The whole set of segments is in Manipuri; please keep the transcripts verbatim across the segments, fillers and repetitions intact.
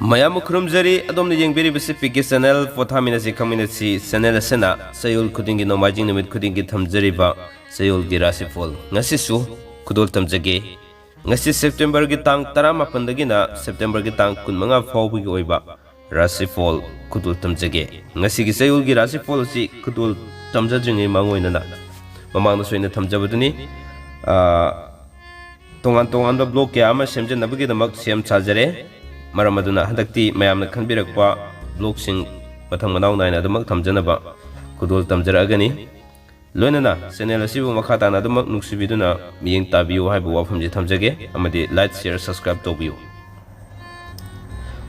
ꯃꯌꯥꯝꯕꯨ ꯈꯨꯔꯨꯝꯖꯔꯤ꯫ ꯑꯗꯣꯝꯅ ꯌꯦꯡꯕꯤꯔꯤꯕꯁꯤ ꯄꯤ ꯀꯦ ꯆꯦꯅꯦꯜ꯫ ꯄꯣꯊꯥꯃꯤꯟꯅꯁꯤ, ꯈꯪꯃꯤꯟꯅꯁꯤ꯫ ꯆꯦꯅꯦꯜ ꯑꯁꯤꯅ ꯆꯌꯣꯜ ꯈꯨꯗꯤꯡꯒꯤ, ꯅꯣꯡꯃꯥꯏꯖꯤꯡ ꯅꯨꯃꯤꯠ ꯈꯨꯗꯤꯡꯒꯤ ꯊꯝꯖꯔꯤꯕ ꯆꯌꯣꯜꯒꯤ ꯔꯥꯁꯤꯐꯣꯜ꯫ ꯉꯁꯤꯁꯨ ꯈꯨꯗꯣꯜ ꯇꯝꯖꯒꯦ꯫ ꯉꯁꯤ ꯁꯦꯞꯇꯦꯝꯕꯔꯒꯤ ꯇꯥꯡ ꯇꯔꯥꯃꯥꯄꯟꯗꯒꯤꯅ ꯁꯦꯞꯇꯦꯝꯕꯔꯒꯤ ꯇꯥꯡ ꯀꯨꯟꯃꯉꯥ ꯐꯥꯎꯕꯒꯤ ꯑꯣꯏꯕ ꯔꯥꯁꯤꯐꯣꯜ ꯈꯨꯗꯣꯜ ꯇꯝꯖꯒꯦ꯫ ꯉꯁꯤꯒꯤ ꯆꯌꯣꯜꯒꯤ ꯔꯥꯁꯤꯐꯣꯜ ꯑꯁꯤ ꯈꯨꯗꯣꯜ ꯇꯝꯖꯗ꯭ꯔꯤꯉꯩ ꯃꯥꯡꯑꯣꯏꯅꯅ ꯃꯃꯥꯡꯗꯁꯨ ꯑꯩꯅ ꯊꯝꯖꯕꯗꯨꯅꯤ꯫ ꯑ, ꯇꯣꯉꯥꯟ ꯇꯣꯉꯥꯟꯕ ꯕ꯭ꯂꯣꯛ ꯀꯌꯥ ꯑꯃ ꯁꯦꯝꯖꯅꯕꯒꯤꯗꯃꯛ ꯁꯦꯝ ꯁꯥꯖꯔꯦ꯫ ꯃꯔꯝ ꯑꯗꯨꯅ ꯍꯟꯗꯛꯇꯤ ꯃꯌꯥꯝꯅ ꯈꯟꯕꯤꯔꯛꯄ ꯕ꯭ꯂꯣꯛꯁꯤꯡ ꯃꯊꯪ ꯃꯅꯥꯎ ꯅꯥꯏꯅ ꯑꯗꯨꯃꯛ ꯊꯝꯖꯅꯕ ꯈꯨꯗꯣꯜ ꯇꯝꯖꯔꯛꯑꯒꯅꯤ꯫ ꯂꯣꯏꯅꯅ ꯆꯦꯅꯦꯜ ꯑꯁꯤꯕꯨ ꯃꯈꯥ ꯇꯥꯅ ꯑꯗꯨꯃꯛ ꯅꯨꯡꯁꯤꯕꯤꯗꯨꯅ ꯃꯤꯠꯌꯦꯡ ꯇꯥꯕꯤꯌꯨ ꯍꯥꯏꯕ ꯋꯥꯐꯝꯁꯤ ꯊꯝꯖꯒꯦ, ꯑꯃꯗꯤ like, share, subscribe ꯇꯧꯕꯤꯌꯨ꯫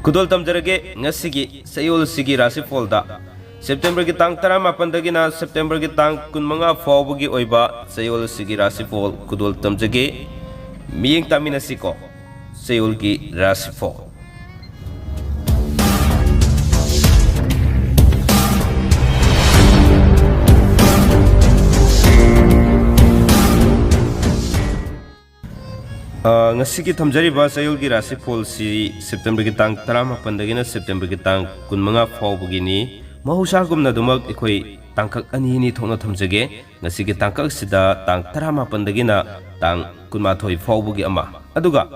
ꯈꯨꯗꯣꯜ ꯇꯝꯖꯔꯒꯦ ꯉꯁꯤꯒꯤ ꯆꯌꯣꯜ ꯑꯁꯤꯒꯤ ꯔꯥꯁꯤꯐꯣꯜꯗ꯫ ꯁꯦꯞꯇꯦꯝꯕꯔꯒꯤ ꯇꯥꯡ ꯇꯔꯥꯃꯥꯄꯟꯗꯒꯤꯅ ꯁꯦꯞꯇꯦꯝꯕꯔꯒꯤ ꯇꯥꯡ ꯀꯨꯟꯃꯉꯥ ꯐꯥꯎꯕꯒꯤ ꯑꯣꯏꯕ ꯆꯌꯣꯜ ꯑꯁꯤꯒꯤ ꯔꯥꯁꯤꯐꯣꯜ ꯈꯨꯗꯣꯜ ꯇꯝꯖꯒꯦ꯫ ꯃꯤꯠꯌꯦꯡ ꯇꯥꯃꯤꯟꯅꯁꯤꯀꯣ꯫ ꯆꯌꯣꯜꯒꯤ ꯔꯥꯁꯤꯐꯣꯜ꯫ ꯑ, ꯉꯁꯤꯒꯤ ꯊꯝꯖꯔꯤꯕ ꯆꯌꯣꯜꯒꯤ ꯔꯥꯁꯤꯐꯣꯜꯁꯤ ꯁꯦꯞꯇꯦꯝꯕꯔꯒꯤ ꯇꯥꯡ ꯇꯔꯥꯃꯥꯄꯟꯗꯒꯤꯅ ꯁꯦꯞꯇꯦꯝꯕꯔꯒꯤ ꯇꯥꯡ ꯀꯨꯟꯃꯉꯥ ꯐꯥꯎꯕꯒꯤꯅꯤ꯫ ꯃꯍꯧꯁꯥꯒꯨꯝꯅ ꯑꯗꯨꯃꯛ ꯑꯩꯈꯣꯏ ꯇꯥꯡꯀꯛ ꯑꯅꯤ ꯑꯅꯤ ꯊꯣꯛꯅ ꯊꯝꯖꯒꯦ꯫ ꯉꯁꯤꯒꯤ ꯇꯥꯡꯀꯛ ꯑꯁꯤꯗ ꯇꯥꯡ ꯇꯔꯥꯃꯥꯄꯟꯗꯒꯤꯅ ꯇꯥꯡ ꯀꯨꯟꯃꯥꯊꯣꯏ ꯐꯥꯎꯕꯒꯤ ꯑꯃ, ꯑꯗꯨꯒ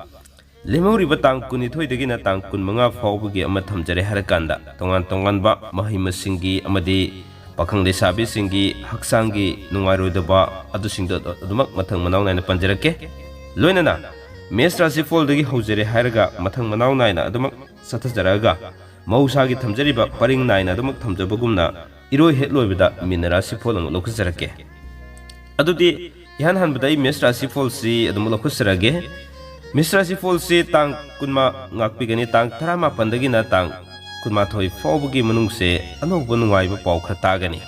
ꯂꯦꯝꯍꯧꯔꯤꯕ ꯇꯥꯡ ꯀꯨꯟꯅꯤꯊꯣꯏꯗꯒꯤꯅ ꯇꯥꯡ ꯀꯨꯟꯃꯉꯥ ꯐꯥꯎꯕꯒꯤ ꯑꯃ ꯊꯝꯖꯔꯦ ꯍꯥꯏꯔꯀꯥꯟꯗ, ꯇꯣꯉꯥꯟ ꯇꯣꯉꯥꯟꯕ ꯃꯍꯩ ꯃꯁꯤꯡꯒꯤ ꯑꯃꯗꯤ ꯄꯥꯈꯪ ꯂꯩꯁꯥꯕꯤꯁꯤꯡꯒꯤ ꯍꯛꯆꯥꯡꯒꯤ ꯅꯨꯡꯉꯥꯏꯔꯣꯏꯗꯕ ꯑꯗꯨꯁꯤꯡꯗꯣ ꯑꯗꯨꯃꯛ ꯃꯊꯪ ꯃꯅꯥꯎ ꯅꯥꯏꯅ ꯄꯟꯖꯔꯛꯀꯦ꯫ ꯂꯣꯏꯅꯅ ꯃꯦꯁ ꯔꯥꯁꯤꯐꯣꯜꯗꯒꯤ ꯍꯧꯖꯔꯦ ꯍꯥꯏꯔꯒ ꯃꯊꯪ ꯃꯅꯥꯎ ꯅꯥꯏꯅ ꯑꯗꯨꯃꯛ ꯆꯠꯊꯖꯔꯛꯑꯒ, ꯃꯍꯧꯁꯥꯒꯤ ꯊꯝꯖꯔꯤꯕ ꯄꯔꯤꯡ ꯅꯥꯏꯅ ꯑꯗꯨꯃꯛ ꯊꯝꯖꯕꯒꯨꯝꯅ, ꯏꯔꯣꯏ ꯍꯦꯛ ꯂꯣꯏꯕꯗ ꯃꯤꯅ ꯔꯥꯁꯤꯐꯣꯜ ꯑꯃꯨꯛ ꯂꯧꯈꯠꯆꯔꯛꯀꯦ꯫ ꯑꯗꯨꯗꯤ ꯏꯍꯥꯟ ꯍꯥꯟꯕꯗ ꯑꯩ ꯃꯦꯁ ꯔꯥꯁꯤꯐꯣꯜꯁꯤ ꯑꯗꯨꯃꯛ ꯂꯧꯈꯠꯆꯔꯒꯦ꯫ ꯃꯦꯁ ꯔꯥꯁꯤꯐꯣꯜꯁꯤ ꯇꯥꯡ ꯀꯨꯟꯃꯉꯥ ꯉꯥꯛꯄꯤꯒꯅꯤ꯫ ꯇꯥꯡ ꯇꯔꯥꯃꯥꯄꯟꯗꯒꯤꯅ ꯇꯥꯡ ꯀꯨꯟꯃꯥꯊꯣꯏ ꯐꯥꯎꯕꯒꯤ ꯃꯅꯨꯡꯁꯦ ꯑꯅꯧꯕ ꯅꯨꯡꯉꯥꯏꯕ ꯄꯥꯎ ꯈꯔ ꯇꯥꯒꯅꯤ꯫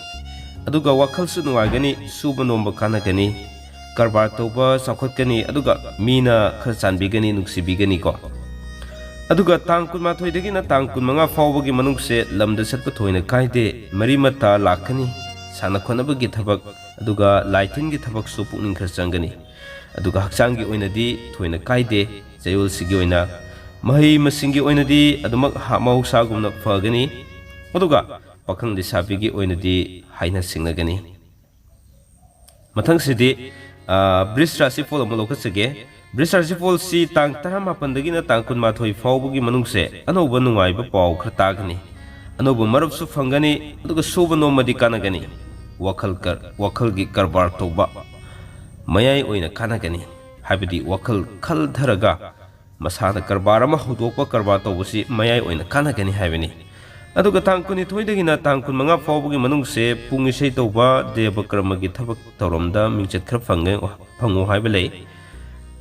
ꯑꯗꯨꯒ ꯋꯥꯈꯜꯁꯨ ꯅꯨꯡꯉꯥꯏꯒꯅꯤ, ꯁꯨꯕ ꯅꯣꯝꯕ ꯀꯥꯟꯅꯒꯅꯤ, ꯀꯔꯕꯥꯔ ꯇꯧꯕ ꯆꯥꯎꯈꯠꯀꯅꯤ, ꯑꯗꯨꯒ ꯃꯤꯅ ꯈꯔ ꯆꯥꯟꯕꯤꯒꯅꯤ, ꯅꯨꯡꯁꯤꯕꯤꯒꯅꯤꯀꯣ꯫ ꯑꯗꯨꯒ ꯇꯥꯡ ꯀꯨꯟꯃꯥꯊꯣꯏꯗꯒꯤꯅ ꯇꯥꯡ ꯀꯨꯟꯃꯉꯥ ꯐꯥꯎꯕꯒꯤ ꯃꯅꯨꯡꯁꯦ ꯂꯝꯗ ꯆꯠꯄ ꯊꯣꯏꯅ ꯀꯥꯏꯗꯦ, ꯃꯔꯤ ꯃꯇꯥ ꯂꯥꯛꯀꯅꯤ, ꯁꯥꯟꯅ ꯈꯣꯠꯅꯕꯒꯤ ꯊꯕꯛ, ꯑꯗꯨꯒ ꯂꯥꯏ ꯇꯤꯟꯒꯤ ꯊꯕꯛꯁꯨ ꯄꯨꯛꯅꯤꯡ ꯈꯔ ꯆꯪꯒꯅꯤ꯫ ꯑꯗꯨꯒ ꯍꯛꯆꯥꯡꯒꯤ ꯑꯣꯏꯅꯗꯤ ꯊꯣꯏꯅ ꯀꯥꯏꯗꯦ꯫ ꯆꯌꯣꯜꯁꯤꯒꯤ ꯑꯣꯏꯅ ꯃꯍꯩ ꯃꯁꯤꯡꯒꯤ ꯑꯣꯏꯅꯗꯤ ꯑꯗꯨꯃꯛ ꯍꯥ-, ꯃꯍꯧꯁꯥꯒꯨꯝꯅ ꯐꯒꯅꯤ꯫ ꯑꯗꯨꯒ ꯄꯥꯈꯪ ꯂꯩꯁꯥꯕꯤꯒꯤ ꯑꯣꯏꯅꯗꯤ ꯍꯥꯏꯅ ꯁꯤꯡꯅꯒꯅꯤ꯫ ꯃꯊꯪꯁꯤꯗꯤ, ꯑ, ꯕ꯭ꯔꯤꯁ ꯔꯥꯁꯤꯐꯣꯜ ꯑꯃ ꯂꯧꯈꯠꯆꯒꯦ꯫ ꯕ꯭ꯔꯤꯁ ꯔꯥꯁꯤꯐꯣꯜꯁꯤ ꯇꯥꯡ ꯇꯔꯥꯃꯥꯄꯟꯗꯒꯤꯅ ꯇꯥꯡ ꯀꯨꯟꯃꯥꯊꯣꯏ ꯐꯥꯎꯕꯒꯤ ꯃꯅꯨꯡꯁꯦ ꯑꯅꯧꯕ ꯅꯨꯡꯉꯥꯏꯕ ꯄꯥꯎ ꯈꯔ ꯇꯥꯒꯅꯤ꯫ ꯑꯅꯧꯕ ꯃꯔꯨꯞꯁꯨ ꯐꯪꯒꯅꯤ, ꯑꯗꯨꯒ ꯁꯨꯕ ꯅꯣꯝꯕꯗꯤ ꯀꯥꯟꯅꯒꯅꯤ꯫ ꯋꯥꯈꯜ ꯀꯔ-, ꯋꯥꯈꯜꯒꯤ ꯀꯔꯕꯥꯔ ꯇꯧꯕ ꯃꯌꯥꯏ ꯑꯣꯏꯅ ꯀꯥꯟꯅꯒꯅꯤ, ꯍꯥꯏꯕꯗꯤ ꯋꯥꯈꯜ ꯈꯜꯊꯔꯒ ꯃꯁꯥꯅ ꯀꯔꯕꯥꯔ ꯑꯃ ꯍꯧꯗꯣꯛꯄ, ꯀꯔꯕꯥꯔ ꯇꯧꯕꯁꯤ ꯃꯌꯥꯏ ꯑꯣꯏꯅ ꯀꯥꯟꯅꯒꯅꯤ ꯍꯥꯏꯕꯅꯤ꯫ ꯑꯗꯨꯒ ꯇꯥꯡ ꯀꯨꯟꯅꯤꯊꯣꯏꯗꯒꯤꯅ ꯇꯥꯡ ꯀꯨꯟꯃꯉꯥ ꯐꯥꯎꯕꯒꯤ ꯃꯅꯨꯡꯁꯦ ꯄꯨꯡ ꯏꯁꯩ ꯇꯧꯕ, ꯗꯦꯕ ꯀꯔꯃꯒꯤ ꯊꯕꯛ ꯊꯧꯔꯝꯗ ꯃꯤꯡꯆꯠ ꯈꯔ ꯐꯪꯒ-, ꯐꯪꯉꯨ ꯍꯥꯏꯕ ꯂꯩ꯫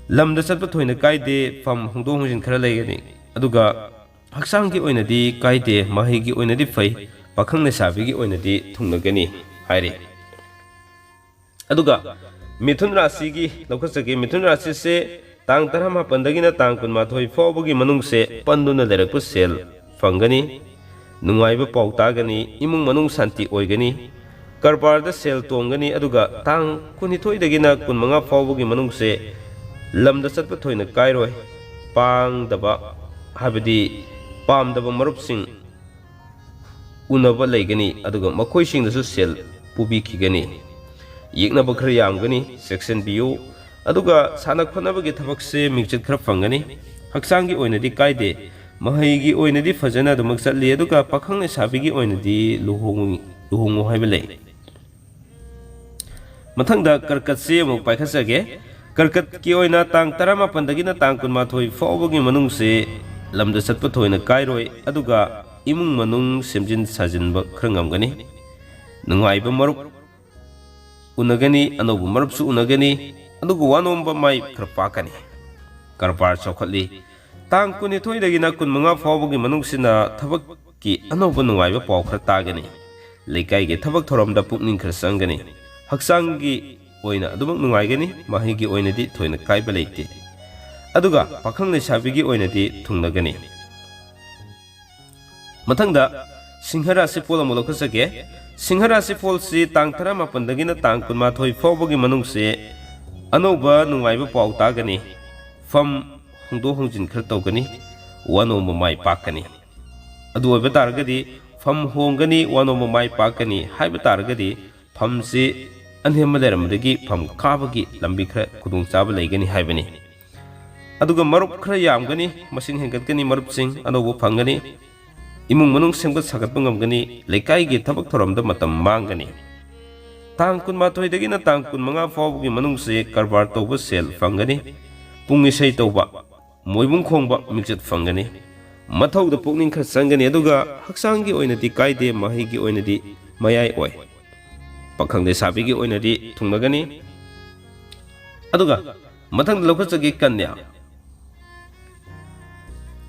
ꯂꯝꯗ ꯆꯠꯄ ꯊꯣꯏꯅ ꯀꯥꯏꯗꯦ, ꯐꯝ ꯍꯣꯡꯗꯣꯛ ꯍꯣꯡꯖꯤꯟ ꯈꯔ ꯂꯩꯒꯅꯤ꯫ ꯑꯗꯨꯒ ꯍꯛꯆꯥꯡꯒꯤ ꯑꯣꯏꯅꯗꯤ ꯀꯥꯏꯗꯦ, ꯃꯍꯩꯒꯤ ꯑꯣꯏꯅꯗꯤ ꯐꯩ, ꯄꯥꯈꯪ ꯂꯩꯁꯥꯕꯤꯒꯤ ꯑꯣꯏꯅꯗꯤ ꯊꯨꯡꯅꯒꯅꯤ ꯍꯥꯏꯔꯤ꯫ ꯑꯗꯨꯒ ꯃꯤꯊꯨꯟ ꯔꯥꯁꯤꯒꯤ ꯂꯧꯈꯠꯆꯒꯦ꯫ ꯃꯤꯊꯨꯟ ꯔꯥꯁꯤꯁꯦ ꯇꯥꯡ ꯇꯔꯥꯃꯥꯄꯟꯗꯒꯤꯅ ꯇꯥꯡ ꯀꯨꯟꯃꯥꯊꯣꯏ ꯐꯥꯎꯕꯒꯤ ꯃꯅꯨꯡꯁꯦ ꯄꯟꯗꯨꯅ ꯂꯩꯔꯛꯄ ꯁꯦꯜ ꯐꯪꯒꯅꯤ, ꯅꯨꯡꯉꯥꯏꯕ ꯄꯥꯎ ꯇꯥꯒꯅꯤ, ꯏꯃꯨꯡ ꯃꯅꯨꯡ ꯁꯥꯟꯇꯤ ꯑꯣꯏꯒꯅꯤ, ꯀꯔꯕꯥꯔꯗ ꯁꯦꯜ ꯇꯣꯡꯒꯅꯤ꯫ ꯑꯗꯨꯒ ꯇꯥꯡ ꯀꯨꯟꯅꯤꯊꯣꯏꯗꯒꯤꯅ ꯀꯨꯟꯃꯉꯥ ꯐꯥꯎꯕꯒꯤ ꯃꯅꯨꯡꯁꯦ ꯂꯝꯗ ꯆꯠꯄ ꯊꯣꯏꯅ ꯀꯥꯏꯔꯣꯏ꯫ ꯄꯥꯡꯗꯕ, ꯍꯥꯏꯕꯗꯤ ꯄꯥꯝꯗꯕ ꯃꯔꯨꯞꯁꯤꯡ ꯎꯅꯕ ꯂꯩꯒꯅꯤ, ꯑꯗꯨꯒ ꯃꯈꯣꯏꯁꯤꯡꯗꯁꯨ ꯁꯦꯜ ꯄꯨꯕꯤꯈꯤꯒꯅꯤ꯫ ꯌꯦꯛꯅꯕ ꯈꯔ ꯌꯥꯝꯒꯅꯤ, ꯆꯦꯛꯁꯤꯟꯕꯤꯌꯨ꯫ ꯑꯗꯨꯒ ꯁꯥꯟꯅ ꯈꯣꯠꯅꯕꯒꯤ ꯊꯕꯛꯁꯦ ꯃꯤꯡꯆꯠ ꯈꯔ ꯐꯪꯒꯅꯤ꯫ ꯍꯛꯆꯥꯡꯒꯤ ꯑꯣꯏꯅꯗꯤ ꯀꯥꯏꯗꯦ, ꯃꯍꯩꯒꯤ ꯑꯣꯏꯅꯗꯤ ꯐꯖꯅ ꯑꯗꯨꯃꯛ ꯆꯠꯂꯤ, ꯑꯗꯨꯒ ꯄꯥꯈꯪ ꯂꯩꯁꯥꯕꯤꯒꯤ ꯑꯣꯏꯅꯗꯤ ꯂꯨꯍꯣꯡꯉꯨ-, ꯂꯨꯍꯣꯡꯉꯨ ꯍꯥꯏꯕ ꯂꯩ꯫ ꯃꯊꯪꯗ ꯀꯔꯀꯠꯁꯤ ꯑꯃꯨꯛ ꯄꯥꯏꯈꯠꯆꯒꯦ꯫ ꯀꯔꯀꯠꯀꯤ ꯑꯣꯏꯅ ꯇꯥꯡ ꯇꯔꯥꯃꯥꯄꯟꯗꯒꯤꯅ ꯇꯥꯡ ꯀꯨꯟꯃꯥꯊꯣꯏ ꯐꯥꯎꯕꯒꯤ ꯃꯅꯨꯡꯁꯦ ꯂꯝꯗ ꯆꯠꯄ ꯊꯣꯏꯅ ꯀꯥꯏꯔꯣꯏ, ꯑꯗꯨꯒ ꯏꯃꯨꯡ ꯃꯅꯨꯡ ꯁꯦꯝꯖꯤꯟ ꯁꯥꯖꯤꯟꯕ ꯈꯔ ꯉꯝꯒꯅꯤ꯫ ꯅꯨꯡꯉꯥꯏꯕ ꯃꯔꯨꯞ ꯎꯅꯒꯅꯤ, ꯑꯅꯧꯕ ꯃꯔꯨꯞꯁꯨ ꯎꯅꯒꯅꯤ, ꯑꯗꯨꯒ ꯋꯥꯅꯣꯝꯕ ꯃꯥꯏ ꯈꯔ ꯄꯥꯛꯀꯅꯤ꯫ ꯀꯔꯕꯥꯔ ꯆꯥꯎꯈꯠꯂꯤ꯫ ꯇꯥꯡ ꯀꯨꯟꯅꯤꯊꯣꯏꯗꯒꯤꯅ ꯀꯨꯟꯃꯉꯥ ꯐꯥꯎꯕꯒꯤ ꯃꯅꯨꯡꯁꯤꯅ ꯊꯕꯛꯀꯤ ꯑꯅꯧꯕ ꯅꯨꯡꯉꯥꯏꯕ ꯄꯥꯎ ꯈꯔ ꯇꯥꯒꯅꯤ꯫ ꯂꯩꯀꯥꯏꯒꯤ ꯊꯕꯛ ꯊꯧꯔꯝꯗ ꯄꯨꯛꯅꯤꯡ ꯈꯔ ꯆꯪꯒꯅꯤ꯫ ꯍꯛꯆꯥꯡꯒꯤ ꯑꯣꯏꯅ ꯑꯗꯨꯃꯛ ꯅꯨꯡꯉꯥꯏꯒꯅꯤ, ꯃꯍꯩꯒꯤ ꯑꯣꯏꯅꯗꯤ ꯊꯣꯏꯅ ꯀꯥꯏꯕ ꯂꯩꯇꯦ꯫ ꯑꯗꯨꯒ ꯄꯥꯈꯪ ꯂꯩꯁꯥꯕꯤꯒꯤ ꯑꯣꯏꯅꯗꯤ ꯊꯨꯡꯅꯒꯅꯤ꯫ ꯃꯊꯪꯗ ꯁꯤꯡꯍ ꯔꯥꯁꯤꯐꯣꯜ ꯑꯃꯨꯛ ꯂꯧꯈꯠꯆꯒꯦ꯫ ꯁꯤꯡꯍ ꯔꯥꯁꯤꯐꯣꯜꯁꯤ ꯇꯥꯡ ꯇꯔꯥꯃꯥꯄꯟꯗꯒꯤꯅ ꯇꯥꯡ ꯀꯨꯟꯃꯥꯊꯣꯏ ꯐꯥꯎꯕꯒꯤ ꯃꯅꯨꯡꯁꯦ ꯑꯅꯧꯕ ꯅꯨꯡꯉꯥꯏꯕ ꯄꯥꯎ ꯇꯥꯒꯅꯤ꯫ ꯐꯝ ꯍꯣꯡꯗꯣꯛ ꯍꯣꯡꯖꯤꯟ ꯈꯔ ꯇꯧꯒꯅꯤ꯫ ꯋꯥꯅꯣꯝꯕ ꯃꯥꯏ ꯄꯥꯛꯀꯅꯤ꯫ ꯑꯗꯨ ꯑꯣꯏꯕ ꯇꯥꯔꯒꯗꯤ ꯐꯝ ꯍꯣꯡꯒꯅꯤ, ꯋꯥꯅꯣꯝꯕ ꯃꯥꯏ ꯄꯥꯛꯀꯅꯤ ꯍꯥꯏꯕ ꯇꯥꯔꯒꯗꯤ ꯐꯝꯁꯤ ꯑꯅꯦꯝꯕ ꯂꯩꯔꯝꯕꯗꯒꯤ ꯐꯝ ꯀꯥꯕꯒꯤ ꯂꯝꯕꯤ ꯈꯔ ꯈꯨꯗꯣꯡꯆꯥꯕ ꯂꯩꯒꯅꯤ ꯍꯥꯏꯕꯅꯤ꯫ ꯑꯗꯨꯒ ꯃꯔꯨꯞ ꯈꯔ ꯌꯥꯝꯒꯅꯤ, ꯃꯁꯤꯡ ꯍꯦꯟꯒꯠꯀꯅꯤ, ꯃꯔꯨꯞꯁꯤꯡ ꯑꯅꯧꯕ ꯐꯪꯒꯅꯤ, ꯏꯃꯨꯡ ꯃꯅꯨꯡ ꯁꯦꯝꯒꯠ ꯁꯥꯒꯠꯄ ꯉꯝꯒꯅꯤ, ꯂꯩꯀꯥꯏꯒꯤ ꯊꯕꯛ ꯊꯧꯔꯝꯗ ꯃꯇꯝ ꯃꯥꯡꯒꯅꯤ꯫ ꯇꯥꯡ ꯀꯨꯟꯃꯥꯊꯣꯏꯗꯒꯤꯅ ꯇꯥꯡ ꯀꯨꯟꯃꯉꯥ ꯐꯥꯎꯕꯒꯤ ꯃꯅꯨꯡꯁꯦ ꯀꯔꯕꯥꯔ ꯇꯧꯕ ꯁꯦꯜ ꯐꯪꯒꯅꯤ, ꯄꯨꯡ ꯏꯁꯩ ꯇꯧꯕ, ꯃꯣꯏꯕꯨꯡ ꯈꯣꯡꯕ ꯃꯤꯡꯆꯠ ꯐꯪꯒꯅꯤ꯫ ꯃꯊꯧꯗ ꯄꯨꯛꯅꯤꯡ ꯈꯔ ꯆꯪꯒꯅꯤ, ꯑꯗꯨꯒ ꯍꯛꯆꯥꯡꯒꯤ ꯑꯣꯏꯅꯗꯤ ꯀꯥꯏꯗꯦ, ꯃꯍꯩꯒꯤ ꯑꯣꯏꯅꯗꯤ ꯃꯌꯥꯏ ꯑꯣꯏ꯫ ꯄꯥꯈꯪ ꯂꯩꯁꯥꯕꯤꯒꯤ ꯑꯣꯏꯅꯗꯤ ꯊꯨꯡꯅꯒꯅꯤ꯫ ꯑꯗꯨꯒ ꯃꯊꯪꯗ ꯂꯧꯈꯠꯆꯒꯦ ꯀꯟꯌꯥ꯫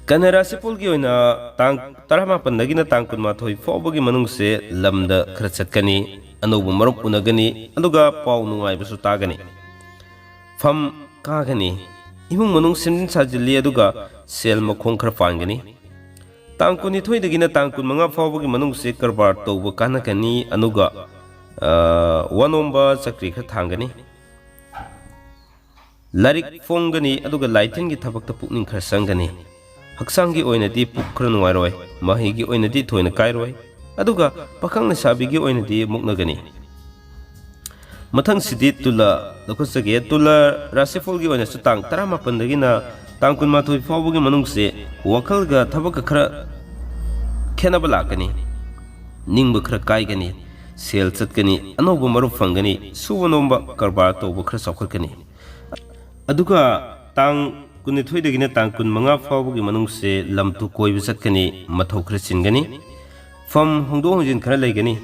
ꯀꯟꯌꯥ ꯔꯥꯁꯤꯐꯣꯜꯒꯤ ꯑꯣꯏꯅ ꯇꯥꯡ ꯇꯔꯥꯃꯥꯄꯟꯗꯒꯤꯅ ꯇꯥꯡ ꯀꯨꯟꯃꯥꯊꯣꯏ ꯐꯥꯎꯕꯒꯤ ꯃꯅꯨꯡꯁꯦ ꯂꯝꯗ ꯈꯔ ꯆꯠꯀꯅꯤ, ꯑꯅꯧꯕ ꯃꯔꯨꯞ ꯎꯅꯒꯅꯤ, ꯑꯗꯨꯒ ꯄꯥꯎ ꯅꯨꯡꯉꯥꯏꯕꯁꯨ ꯇꯥꯒꯅꯤ꯫ ꯐꯝ ꯀꯥꯒꯅꯤ, ꯏꯃꯨꯡ ꯃꯅꯨꯡ ꯁꯦꯝꯖꯤꯟ ꯁꯥꯖꯤꯜꯂꯤ, ꯑꯗꯨꯒ ꯁꯦꯜ ꯃꯈꯣꯡ ꯈꯔ ꯄꯥꯟꯒꯅꯤ꯫ ꯇꯥꯡ ꯀꯨꯟꯅꯤꯊꯣꯏꯗꯒꯤꯅ ꯇꯥꯡ ꯀꯨꯟꯃꯉꯥ ꯐꯥꯎꯕꯒꯤ ꯃꯅꯨꯡꯁꯦ ꯀꯔꯕꯥꯔ ꯇꯧꯕ ꯀꯥꯟꯅꯒꯅꯤ, ꯑꯗꯨꯒ, ꯑ, ꯋꯥꯅꯣꯝꯕ ꯆꯀ꯭ꯔꯤ ꯈꯔ ꯊꯥꯡꯒꯅꯤ꯫ ꯂꯥꯏꯔꯤꯛ ꯐꯣꯡꯒꯅꯤ, ꯑꯗꯨꯒ ꯂꯥꯏꯊꯤꯟꯒꯤ ꯊꯕꯛꯇ ꯄꯨꯛꯅꯤꯡ ꯈꯔ ꯆꯪꯒꯅꯤ꯫ ꯍꯛꯆꯥꯡꯒꯤ ꯑꯣꯏꯅꯗꯤ ꯄꯨꯛ ꯈꯔ ꯅꯨꯡꯉꯥꯏꯔꯣꯏ, ꯃꯍꯩꯒꯤ ꯑꯣꯏꯅꯗꯤ ꯊꯣꯏꯅ ꯀꯥꯏꯔꯣꯏ, ꯑꯗꯨꯒ ꯄꯥꯈꯪ ꯂꯩꯁꯥꯕꯤꯒꯤ ꯑꯣꯏꯅꯗꯤ ꯃꯨꯛꯅꯒꯅꯤ꯫ ꯃꯊꯪꯁꯤꯗꯤ ꯇꯨꯂꯥ ꯂꯧꯈꯠꯆꯒꯦ꯫ ꯇꯨꯂꯥ ꯔꯥꯁꯤꯐꯣꯜꯒꯤ ꯑꯣꯏꯅꯁꯨ ꯇꯥꯡ ꯇꯔꯥꯃꯥꯄꯟꯗꯒꯤꯅ ꯇꯥꯡ ꯀꯨꯟꯃꯥꯊꯣꯏ ꯐꯥꯎꯕꯒꯤ ꯃꯅꯨꯡꯁꯦ ꯋꯥꯈꯜꯒ ꯊꯕꯛꯀ ꯈꯔ ꯈꯦꯠꯅꯕ ꯂꯥꯛꯀꯅꯤ꯫ ꯅꯤꯡꯕ ꯈꯔ ꯀꯥꯏꯒꯅꯤ, ꯁꯦꯜ ꯆꯠꯀꯅꯤ, ꯑꯅꯧꯕ ꯃꯔꯨꯞ ꯐꯪꯒꯅꯤ, ꯁꯨꯕ ꯅꯣꯝꯕ ꯀꯔꯕꯥꯔ ꯇꯧꯕ ꯈꯔ ꯆꯥꯎꯈꯠꯀꯅꯤ꯫ ꯑꯗꯨꯒ ꯇꯥꯡ ꯀꯨꯟꯅꯤꯊꯣꯏꯗꯒꯤꯅ ꯇꯥꯡ ꯀꯨꯟꯃꯉꯥ ꯐꯥꯎꯕꯒꯤ ꯃꯅꯨꯡꯁꯦ ꯂꯝ ꯇꯨ ꯀꯣꯏꯕ ꯆꯠꯀꯅꯤ, ꯃꯊꯧ ꯈꯔ ꯆꯤꯟꯒꯅꯤ, ꯐꯝ ꯍꯣꯡꯗꯣꯛ ꯍꯣꯡꯖꯤꯟ ꯈꯔ ꯂꯩꯒꯅꯤ꯫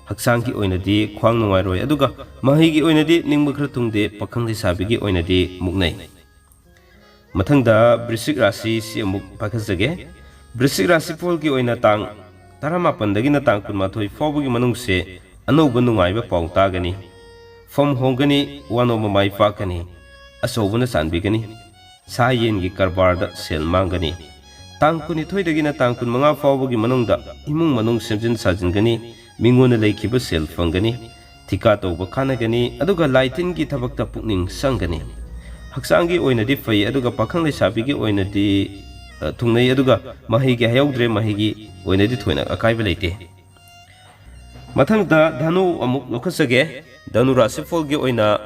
ꯍꯛꯆꯥꯡꯒꯤ ꯑꯣꯏꯅꯗꯤ ꯈ꯭ꯋꯥꯡ ꯅꯨꯡꯉꯥꯏꯔꯣꯏ, ꯑꯗꯨꯒ ꯃꯍꯩꯒꯤ ꯑꯣꯏꯅꯗꯤ ꯅꯤꯡꯕ ꯈꯔ ꯊꯨꯡꯗꯦ, ꯄꯥꯈꯪ ꯂꯩꯁꯥꯕꯤꯒꯤ ꯑꯣꯏꯅꯗꯤ ꯃꯨꯛꯅꯩ꯫ ꯃꯊꯪꯗ ꯕ꯭ꯔꯤꯁꯤꯛ ꯔꯥꯁꯤꯁꯤ ꯑꯃꯨꯛ ꯄꯥꯏꯈꯠꯆꯒꯦ꯫ ꯕ꯭ꯔꯤꯁꯤꯛ ꯔꯥꯁꯤꯐꯣꯜꯒꯤ ꯑꯣꯏꯅ ꯇꯥꯡ ꯇꯔꯥꯃꯥꯄꯟꯗꯒꯤꯅ ꯇꯥꯡ ꯀꯨꯟꯃꯥꯊꯣꯏ ꯐꯥꯎꯕꯒꯤ ꯃꯅꯨꯡꯁꯦ ꯑꯅꯧꯕ ꯅꯨꯡꯉꯥꯏꯕ ꯄꯥꯎ ꯇꯥꯒꯅꯤ꯫ ꯐꯝ ꯍꯣꯡꯒꯅꯤ, ꯋꯥꯅꯣꯝꯕ ꯃꯥꯏ ꯄꯥꯛꯀꯅꯤ, ꯑꯆꯧꯕꯅ ꯆꯥꯟꯕꯤꯒꯅꯤ꯫ ꯁꯥ ꯌꯦꯟꯒꯤ ꯀꯔꯕꯥꯔꯗ ꯁꯦꯜ ꯃꯥꯡꯒꯅꯤ꯫ ꯇꯥꯡ ꯀꯨꯟꯅꯤꯊꯣꯏꯗꯒꯤꯅ ꯇꯥꯡ ꯀꯨꯟꯃꯉꯥ ꯐꯥꯎꯕꯒꯤ ꯃꯅꯨꯡꯗ ꯏꯃꯨꯡ ꯃꯅꯨꯡ ꯁꯦꯝꯖꯤꯟ ꯁꯥꯖꯤꯟꯒꯅꯤ, ꯃꯤꯉꯣꯟꯗ ꯂꯩꯈꯤꯕ ꯁꯦꯜ ꯐꯪꯒꯅꯤ, ꯊꯤꯀꯥ ꯇꯧꯕ ꯀꯥꯟꯅꯒꯅꯤ, ꯑꯗꯨꯒ ꯂꯥꯏ ꯇꯤꯟꯒꯤ ꯊꯕꯛꯇ ꯄꯨꯛꯅꯤꯡ ꯆꯪꯒꯅꯤ꯫ ꯍꯛꯆꯥꯡꯒꯤ ꯑꯣꯏꯅꯗꯤ ꯐꯩ, ꯑꯗꯨꯒ ꯄꯥꯈꯪ ꯂꯩꯁꯥꯕꯤꯒꯤ ꯑꯣꯏꯅꯗꯤ ꯑ, ꯊꯨꯡꯅꯩ꯫ ꯑꯗꯨꯒ ꯃꯍꯩꯒꯤ ꯍꯥꯏꯍꯧꯗ꯭ꯔꯦ, ꯃꯍꯩꯒꯤ ꯑꯣꯏꯅꯗꯤ ꯊꯣꯏꯅ ꯑꯀꯥꯏꯕ ꯂꯩꯇꯦ꯫ ꯃꯊꯪꯗ ꯙꯅꯨ ꯑꯃꯨꯛ ꯂꯧꯈꯠꯆꯒꯦ꯫ ꯙꯅꯨ ꯔꯥꯁꯤꯐꯣꯜꯒꯤ ꯑꯣꯏꯅ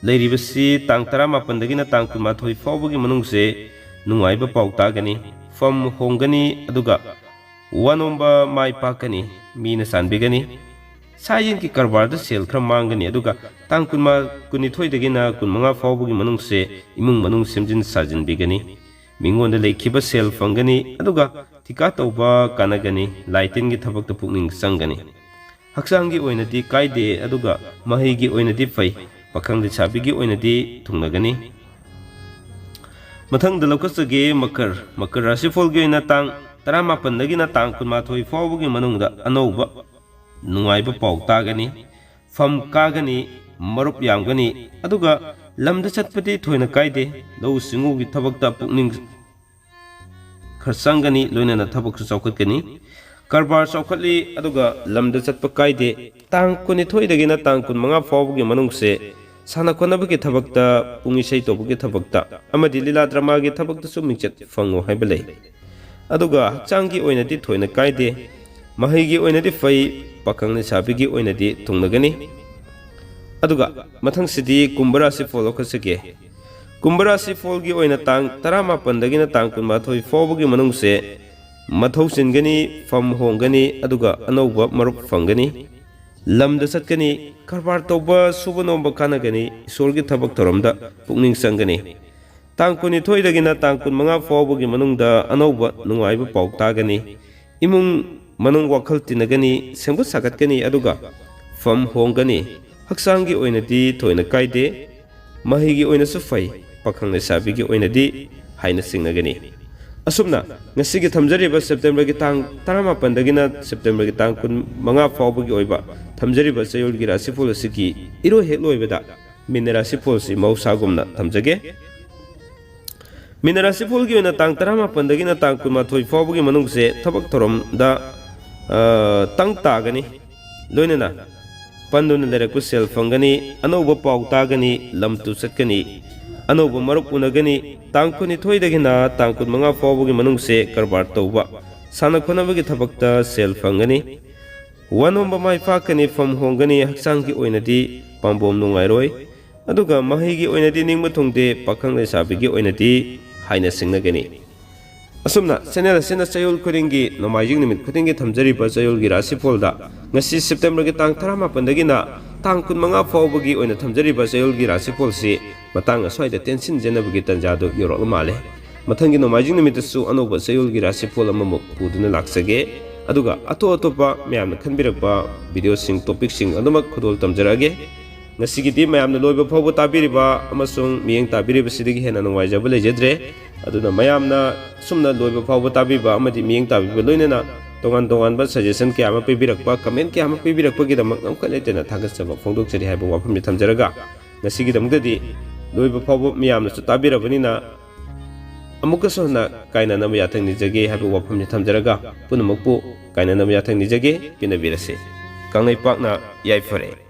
ꯂꯩꯔꯤꯕꯁꯤ ꯇꯥꯡ ꯇꯔꯥꯃꯥꯄꯟꯗꯒꯤꯅ ꯇꯥꯡ ꯀꯨꯟꯃꯥꯊꯣꯏ ꯐꯥꯎꯕꯒꯤ ꯃꯅꯨꯡꯁꯦ ꯅꯨꯡꯉꯥꯏꯕ ꯄꯥꯎ ꯇꯥꯒꯅꯤ, ꯐꯝ ꯍꯣꯡꯒꯅꯤ, ꯑꯗꯨꯒ ꯋꯥꯅꯣꯝꯕ ꯃꯥꯏ ꯄꯥꯛꯀꯅꯤ, ꯃꯤꯅ ꯆꯥꯟꯕꯤꯒꯅꯤ꯫ ꯁꯥ ꯌꯦꯟꯒꯤ ꯀꯔꯕꯥꯔꯗ ꯁꯦꯜ ꯈꯔ ꯃꯥꯡꯒꯅꯤ, ꯑꯗꯨꯒ ꯇꯥꯡ ꯀꯨꯟꯃꯥ-, ꯀꯨꯟꯅꯤꯊꯣꯏꯗꯒꯤꯅ ꯀꯨꯟꯃꯉꯥ ꯐꯥꯎꯕꯒꯤ ꯃꯅꯨꯡꯁꯦ ꯏꯃꯨꯡ ꯃꯅꯨꯡ ꯁꯦꯝꯖꯤꯟ ꯁꯥꯖꯤꯟꯕꯤꯒꯅꯤ꯫ ꯃꯤꯉꯣꯟꯗ ꯂꯩꯈꯤꯕ ꯁꯦꯜ ꯐꯪꯒꯅꯤ, ꯑꯗꯨꯒ ꯊꯤꯀꯥ ꯇꯧꯕ ꯀꯥꯟꯅꯒꯅꯤ, ꯂꯥꯏ ꯇꯤꯟꯒꯤ ꯊꯕꯛꯇ ꯄꯨꯛꯅꯤꯡ ꯆꯪꯒꯅꯤ꯫ ꯍꯛꯆꯥꯡꯒꯤ ꯑꯣꯏꯅꯗꯤ ꯀꯥꯏꯗꯦ, ꯑꯗꯨꯒ ꯃꯍꯩꯒꯤ ꯑꯣꯏꯅꯗꯤ ꯐꯩ, ꯄꯥꯈꯪ ꯂꯩꯁꯥꯕꯤꯒꯤ ꯑꯣꯏꯅꯗꯤ ꯊꯨꯡꯅꯒꯅꯤ꯫ ꯃꯊꯪꯗ ꯂꯧꯈꯠꯆꯒꯦ ꯃꯀꯔ꯫ ꯃꯀꯔ ꯔꯥꯁꯤꯐꯣꯜꯒꯤ ꯑꯣꯏꯅ ꯇꯥꯡ ꯇꯔꯥꯃꯥꯄꯟꯗꯒꯤꯅ ꯇꯥꯡ ꯀꯨꯟꯃꯥꯊꯣꯏ ꯐꯥꯎꯕꯒꯤ ꯃꯅꯨꯡꯗ ꯑꯅꯧꯕ ꯅꯨꯡꯉꯥꯏꯕ ꯄꯥꯎ ꯇꯥꯒꯅꯤ, ꯐꯝ ꯀꯥꯒꯅꯤ, ꯃꯔꯨꯞ ꯌꯥꯝꯒꯅꯤ, ꯑꯗꯨꯒ ꯂꯝꯗ ꯆꯠꯄꯗꯤ ꯊꯣꯏꯅ ꯀꯥꯏꯗꯦ꯫ ꯂꯧꯎ ꯁꯤꯡꯎꯒꯤ ꯊꯕꯛꯇ ꯄꯨꯛꯅꯤꯡ ꯈꯔ ꯆꯪꯒꯅꯤ, ꯂꯣꯏꯅꯅ ꯊꯕꯛꯁꯨ ꯆꯥꯎꯈꯠꯀꯅꯤ꯫ ꯀꯔꯕꯥꯔ ꯆꯥꯎꯈꯠꯂꯤ, ꯑꯗꯨꯒ ꯂꯝꯗ ꯆꯠꯄ ꯀꯥꯏꯗꯦ꯫ ꯇꯥꯡ ꯀꯨꯟꯅꯤꯊꯣꯏꯗꯒꯤꯅ ꯇꯥꯡ ꯀꯨꯟꯃꯉꯥ ꯐꯥꯎꯕꯒꯤ ꯃꯅꯨꯡꯁꯦ ꯁꯥꯟꯅ ꯈꯣꯠꯅꯕꯒꯤ ꯊꯕꯛꯇ, ꯄꯨꯡ ꯏꯁꯩ ꯇꯧꯕꯒꯤ ꯊꯕꯛꯇ, ꯑꯃꯗꯤ ꯂꯤꯂꯥ ꯗ꯭ꯔꯃꯥꯒꯤ ꯊꯕꯛꯇꯁꯨ ꯃꯤꯡꯆꯠ ꯐꯪꯉꯣ ꯍꯥꯏꯕ ꯂꯩ꯫ ꯑꯗꯨꯒ ꯍꯛꯆꯥꯡꯒꯤ ꯑꯣꯏꯅꯗꯤ ꯊꯣꯏꯅ ꯀꯥꯏꯗꯦ, ꯃꯍꯩꯒꯤ ꯑꯣꯏꯅꯗꯤ ꯐꯩ, ꯄꯥꯈꯪ ꯂꯩꯁꯥꯕꯤꯒꯤ ꯑꯣꯏꯅꯗꯤ ꯊꯨꯡꯅꯒꯅꯤ꯫ ꯑꯗꯨꯒ ꯃꯊꯪꯁꯤꯗꯤ ꯀꯨꯝꯚ ꯔꯥꯁꯤꯐꯣꯜ ꯂꯧꯈꯠꯆꯒꯦ꯫ ꯀꯨꯝꯚ ꯔꯥꯁꯤꯐꯣꯜꯒꯤ ꯑꯣꯏꯅ ꯇꯥꯡ ꯇꯔꯥꯃꯥꯄꯟꯗꯒꯤꯅ ꯇꯥꯡ ꯀꯨꯟꯃꯥꯊꯣꯏ ꯐꯥꯎꯕꯒꯤ ꯃꯅꯨꯡꯁꯦ ꯃꯊꯧ ꯆꯤꯟꯒꯅꯤ, ꯐꯝ ꯍꯣꯡꯒꯅꯤ, ꯑꯗꯨꯒ ꯑꯅꯧꯕ ꯃꯔꯨꯞ ꯐꯪꯒꯅꯤ꯫ ꯂꯝꯗ ꯆꯠꯀꯅꯤ, ꯀꯔꯕꯥꯔ ꯇꯧꯕ, ꯁꯨꯕ ꯅꯣꯝꯕ ꯀꯥꯟꯅꯒꯅꯤ, ꯏꯁꯣꯔꯒꯤ ꯊꯕꯛ ꯊꯧꯔꯝꯗ ꯄꯨꯛꯅꯤꯡ ꯆꯪꯒꯅꯤ꯫ ꯇꯥꯡ ꯀꯨꯟꯅꯤꯊꯣꯏꯗꯒꯤꯅ ꯇꯥꯡ ꯀꯨꯟꯃꯉꯥ ꯐꯥꯎꯕꯒꯤ ꯃꯅꯨꯡꯗ ꯑꯅꯧꯕ ꯅꯨꯡꯉꯥꯏꯕ ꯄꯥꯎ ꯇꯥꯒꯅꯤ꯫ ꯏꯃꯨꯡ ꯃꯅꯨꯡ ꯋꯥꯈꯜ ꯇꯤꯟꯅꯒꯅꯤ, ꯁꯦꯝꯒꯠ ꯁꯥꯒꯠꯀꯅꯤ, ꯑꯗꯨꯒ ꯐꯝ ꯍꯣꯡꯒꯅꯤ꯫ ꯍꯛꯆꯥꯡꯒꯤ ꯑꯣꯏꯅꯗꯤ ꯊꯣꯏꯅ ꯀꯥꯏꯗꯦ, ꯃꯍꯩꯒꯤ ꯑꯣꯏꯅꯁꯨ ꯐꯩ, ꯄꯥꯈꯪ ꯂꯩꯁꯥꯕꯤꯒꯤ ꯑꯣꯏꯅꯗꯤ ꯍꯥꯏꯅ ꯆꯤꯡꯅꯒꯅꯤ꯫ ꯑꯁꯨꯝꯅ ꯉꯁꯤꯒꯤ ꯊꯝꯖꯔꯤꯕ ꯁꯦꯞꯇꯦꯝꯕꯔꯒꯤ ꯇꯥꯡ ꯇꯔꯥꯃꯥꯄꯟꯗꯒꯤꯅ ꯁꯦꯞꯇꯦꯝꯕꯔꯒꯤ ꯇꯥꯡ ꯀꯨꯟꯃꯉꯥ ꯐꯥꯎꯕꯒꯤ ꯑꯣꯏꯕ ꯊꯝꯖꯔꯤꯕ ꯆꯌꯣꯜꯒꯤ ꯔꯥꯁꯤꯐꯣꯜ ꯑꯁꯤꯒꯤ ꯏꯔꯣꯏ ꯍꯦꯛ ꯂꯣꯏꯕꯗ ꯃꯤꯅ ꯔꯥꯁꯤꯐꯣꯜꯁꯤ ꯃꯍꯧꯁꯥꯒꯨꯝꯅ ꯊꯝꯖꯒꯦ꯫ ꯃꯤꯅ ꯔꯥꯁꯤꯐꯣꯜꯒꯤ ꯑꯣꯏꯅ ꯇꯥꯡ ꯇꯔꯥꯃꯥꯄꯟꯗꯒꯤꯅ ꯇꯥꯡ ꯀꯨꯟꯃꯥꯊꯣꯏ ꯐꯥꯎꯕꯒꯤ ꯃꯅꯨꯡꯁꯦ ꯊꯕꯛ ꯊꯧꯔꯝꯗ, ꯑ, ꯇꯪ ꯇꯥꯒꯅꯤ꯫ ꯂꯣꯏꯅꯅ ꯄꯟꯗꯨꯅ ꯂꯩꯔꯛꯄ ꯁꯦꯜ ꯐꯪꯒꯅꯤ, ꯑꯅꯧꯕ ꯄꯥꯎ ꯇꯥꯒꯅꯤ, ꯂꯝ ꯇꯨ ꯆꯠꯀꯅꯤ꯫ ꯑꯅꯧꯕ ꯃꯔꯨꯞ ꯎꯅꯒꯅꯤ꯫ ꯇꯥꯡ ꯀꯨꯟꯅꯤꯊꯣꯏꯗꯒꯤꯅ ꯇꯥꯡ ꯀꯨꯟꯃꯉꯥ ꯐꯥꯎꯕꯒꯤ ꯃꯅꯨꯡꯁꯦ ꯀꯔꯕꯥꯔ ꯇꯧꯕ, ꯁꯥꯟꯅ ꯈꯣꯠꯅꯕꯒꯤ ꯊꯕꯛꯇ ꯁꯦꯜ ꯐꯪꯒꯅꯤ꯫ ꯋꯥꯅꯣꯝꯕ ꯃꯥꯏ ꯄꯥꯛꯀꯅꯤ, ꯐꯝ ꯍꯣꯡꯒꯅꯤ, ꯍꯛꯆꯥꯡꯒꯤ ꯑꯣꯏꯅꯗꯤ ꯄꯥꯝꯕꯣꯝ ꯅꯨꯡꯉꯥꯏꯔꯣꯏ꯫ ꯑꯗꯨꯒ ꯃꯍꯩꯒꯤ ꯑꯣꯏꯅꯗꯤ ꯅꯤꯡꯕ ꯊꯨꯡꯗꯦ, ꯄꯥꯈꯪ ꯂꯩꯁꯥꯕꯤꯒꯤ ꯑꯣꯏꯅꯗꯤ ꯍꯥꯏꯅ ꯁꯤꯡꯅꯒꯅꯤ꯫ ꯑꯁꯨꯝꯅ ꯆꯦꯅꯦꯜ ꯑꯁꯤꯅ ꯆꯌꯣꯜ ꯈꯨꯗꯤꯡꯒꯤ, ꯅꯣꯡꯃꯥꯏꯖꯤꯡ ꯅꯨꯃꯤꯠ ꯈꯨꯗꯤꯡꯒꯤ ꯊꯝꯖꯔꯤꯕ ꯆꯌꯣꯜꯒꯤ ꯔꯥꯁꯤꯐꯣꯜꯗ ꯉꯁꯤ ꯁꯦꯞꯇꯦꯝꯕꯔꯒꯤ ꯇꯥꯡ ꯇꯔꯥꯃꯥꯄꯟꯗꯒꯤꯅ ꯇꯥꯡ ꯀꯨꯟꯃꯉꯥ ꯐꯥꯎꯕꯒꯤ ꯑꯣꯏꯅ ꯊꯝꯖꯔꯤꯕ ꯆꯌꯣꯜꯒꯤ ꯔꯥꯁꯤꯐꯣꯜꯁꯤ ꯃꯇꯥꯡ ꯑꯁ꯭ꯋꯥꯏꯗ ꯇꯦꯟꯁꯤꯟꯖꯅꯕꯒꯤ ꯇꯥꯟꯖꯥꯗꯨ ꯌꯧꯔꯛꯂ ꯃꯥꯜꯂꯦ꯫ ꯃꯊꯪꯒꯤ ꯅꯣꯡꯃꯥꯏꯖꯤꯡ ꯅꯨꯃꯤꯠꯇꯁꯨ ꯑꯅꯧꯕ ꯆꯌꯣꯜꯒꯤ ꯔꯥꯁꯤꯐꯣꯜ ꯑꯃꯃꯨꯛ ꯄꯨꯗꯨꯅ ꯂꯥꯛꯆꯒꯦ꯫ ꯑꯗꯨꯒ ꯑꯇꯣꯞ ꯑꯇꯣꯞꯄ ꯃꯌꯥꯝꯅ ꯈꯟꯕꯤꯔꯛꯄ ꯚꯤꯗꯤꯑꯣꯁꯤꯡ, ꯇꯣꯄꯤꯛꯁꯤꯡ ꯑꯗꯨꯃꯛ ꯈꯨꯗꯣꯜ ꯇꯝꯖꯔꯛꯑꯒꯦ꯫ ꯉꯁꯤꯒꯤꯗꯤ ꯃꯌꯥꯝꯅ ꯂꯣꯏꯕ ꯐꯥꯎꯕ ꯇꯥꯕꯤꯔꯤꯕ ꯑꯃꯁꯨꯡ ꯃꯤꯠꯌꯦꯡ ꯇꯥꯕꯤꯔꯤꯕꯁꯤꯗꯒꯤ ꯍꯦꯟꯅ ꯅꯨꯡꯉꯥꯏꯖꯕ ꯂꯩꯖꯗ꯭ꯔꯦ꯫ ꯑꯗꯨꯅ ꯃꯌꯥꯝꯅ ꯁꯨꯝꯅ ꯂꯣꯏꯕ ꯐꯥꯎꯕ ꯇꯥꯕꯤꯕ ꯑꯃꯗꯤ ꯃꯤꯠꯌꯦꯡ ꯇꯥꯕꯤꯕ ꯂꯣꯏꯅꯅ ꯇꯣꯉꯥꯟ ꯇꯣꯉꯥꯟꯕ ꯁꯖꯦꯁꯟ ꯀꯌꯥ ꯑꯃ ꯄꯤꯕꯤꯔꯛꯄ, ꯀꯃꯦꯟ ꯀꯌꯥ ꯑꯃ ꯄꯤꯕꯤꯔꯛꯄꯒꯤꯗꯃꯛ ꯅꯝꯈꯠ ꯂꯩꯇꯅ ꯊꯥꯒꯠꯆꯕ ꯐꯣꯡꯗꯣꯛꯆꯔꯤ ꯍꯥꯏꯕ ꯋꯥꯐꯝꯁꯤ ꯊꯝꯖꯔꯒ, ꯉꯁꯤꯒꯤꯗꯃꯛꯇꯗꯤ ꯂꯣꯏꯕ ꯐꯥꯎꯕ ꯃꯤꯌꯥꯝꯅꯁꯨ ꯇꯥꯕꯤꯔꯕꯅꯤꯅ ꯑꯃꯨꯛꯀꯁꯨ ꯍꯟꯅ ꯀꯥꯏꯅꯅꯕ ꯌꯥꯊꯪ ꯅꯤꯖꯒꯦ ꯍꯥꯏꯕ ꯋꯥꯐꯝꯁꯤ ꯊꯝꯖꯔꯒ, ꯄꯨꯝꯅꯃꯛꯄꯨ ꯀꯥꯏꯅꯅꯕ ꯌꯥꯊꯪ ꯅꯤꯖꯒꯦ꯫ ꯄꯦꯟꯅꯕꯤꯔꯁꯤ꯫ ꯀꯪꯂꯩꯄꯥꯛꯅ ꯌꯥꯏꯐꯔꯦ꯫